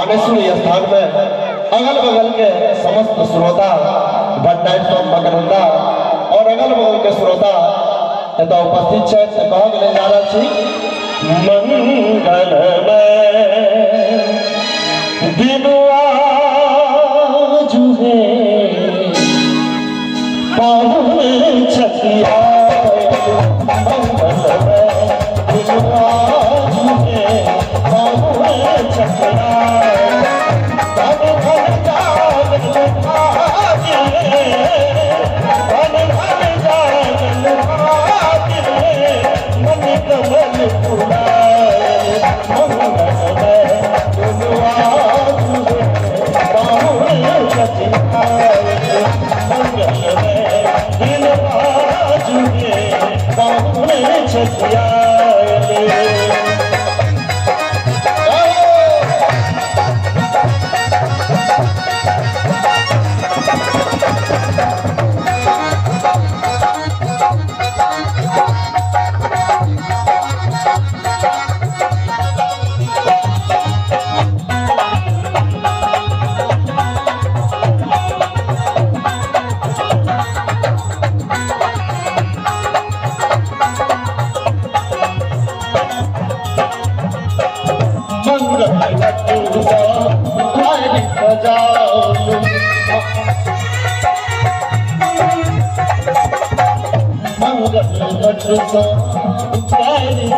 बानेश्वर स्थान में अगल बगल के समस्त श्रोता भंडार सब मकरंदा और अगल बगल के श्रोता एतऽ उपस्थित छथि से कहक लेल जा रहल छी। मंगलमय दिन आजु हे पाहुन छठिया, मंगलमय दिन आजु हे पाहुन छठिया, धन धन जागल भाग्य रे, धन धन जागल भाग्य रे, मन कमल फुलायल, मंगलमय दिन आजु हे पाहुन छठिया, मंगलमय दिन आजु हे पाहुन छठिया।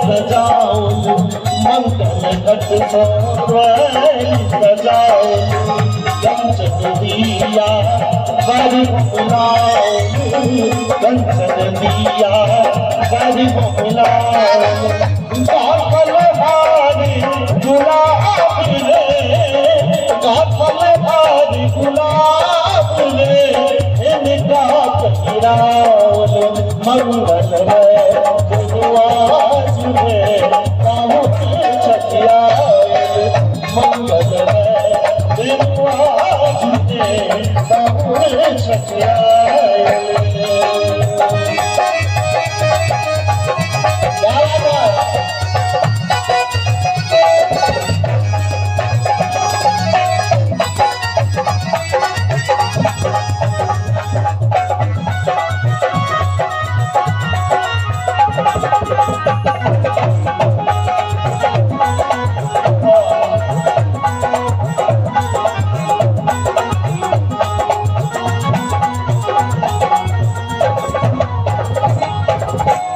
सजाओ मंगल घट सजाओ, कंचन दिया बड़ी बुलाओ, कंचन दिया बड़ी बुलाओ, काफल भारी गुलाब रे, काफल भारी गुलाब रे, इनका कहिरावल, मंगल रे दिनवाज रे पाहुन छठिया, मंगल रे दिनवाज रे पाहुन छठिया।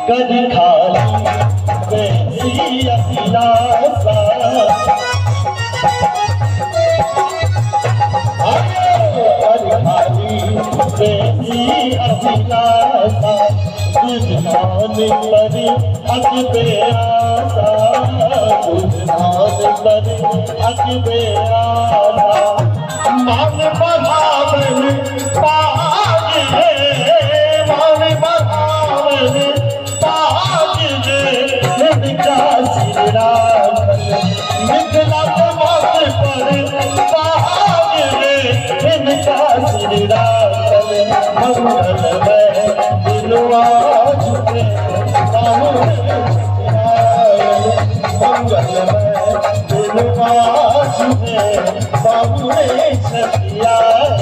कर खाली बेसी अभिलाषा, कर खाली बेसी अभिलाषा, बुझान पर अक बेआसा, बुझान पर अक बेआसा, मान बढ़ावन पाग रे, मान बढ़ावन पाग रे, इनका सिर राखल मिथिला के माथ पर पाग रे, इनका सिर राखल, मंगलमय दिनवा झुके पाहुन छठियायल, मंगलमय दिनवा झुके पाहुन छठियायल।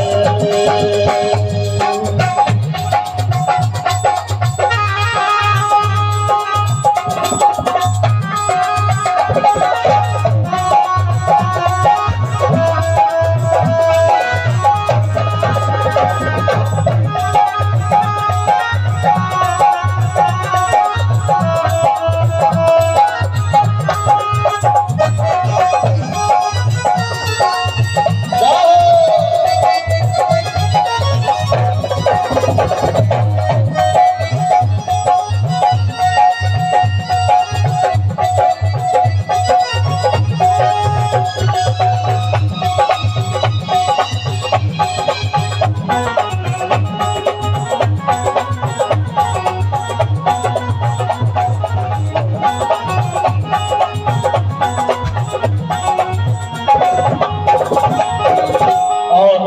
और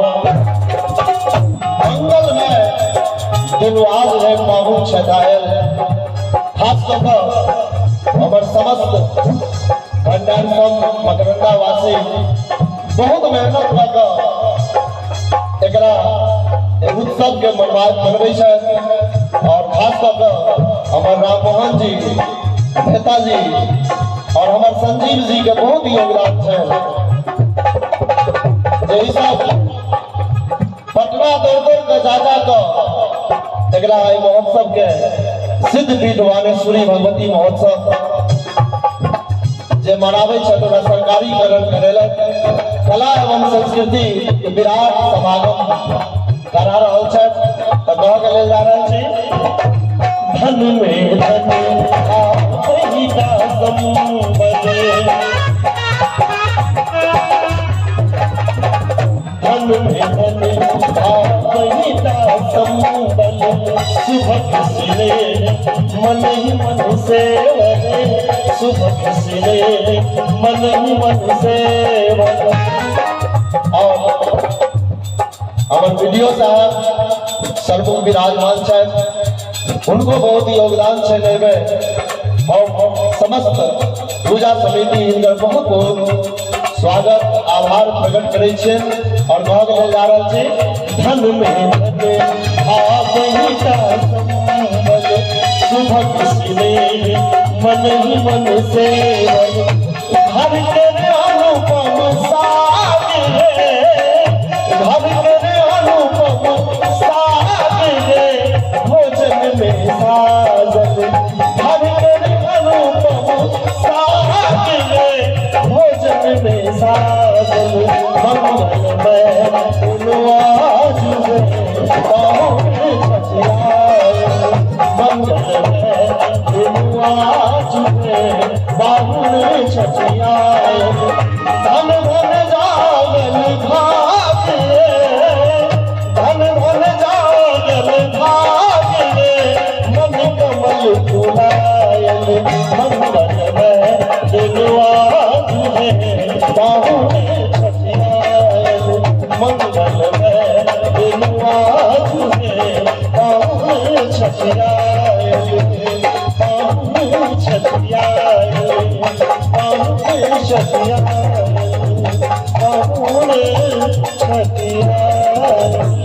मंगल में दिनवाज रे पाहुन छटायल, खास कऽ कऽ हमर समस्त भंडार सब मकरंदा वासी बहुत मेहनत कऽ कऽ एकरा उत्सव के मनवा मनबै छथि। और खास कऽ कऽ हमर राममोहन जी, नेताजी और हमर संजीव जी के बहुत योगदान छै जे ई सब पटना दौड़ दौड़ के जा जा कऽ एकरा एहि महोत्सव के सिद्धपीठ वाणेश्वरी भगवती महोत्सव जे मनाबै छथि, ओकरा सरकारीकरण करेलक, कला एवं संस्कृति के विराट समागम करा रहल छथि। तऽ कहऽ के लेल जा रहल छी, धन में धन आपहिता संबल, धन में धन आपहिता संबल, सुभग सिले मन ही मन सेवन, सुभग सिले मन ही मन सेवन। और हमर वीडियो साहब सर्वमुख विराजमान छथि, उनको बहुत योगदान छै एहिमे। और समस्त पूजा समिति हिनकर बहुत बहुत स्वागत आभार प्रकट करै छियनि। और कहऽ के लेल जा रहल छी, धन में धन आपहिता संबल, सुभग सिले मन ही मन सेवन, घर के अनुपम साग रे, घर के अनुपम साग रे, भोजन में साजन, घर के अनुपम साग रे, भोजन में साजन, मंगल में मंगल में बाहुर छठियाए, धन धन जागल भाग रे, धन धन जागल भाग रे, मन कमल फुलायल, मंगल में दिलवा जुए बाहुर छठियायल, मंगल में दिलवा जुए बाहुर छठियायल, बाहुर छठियायल, बाहुर छठियायल, बाहुर छठियायल।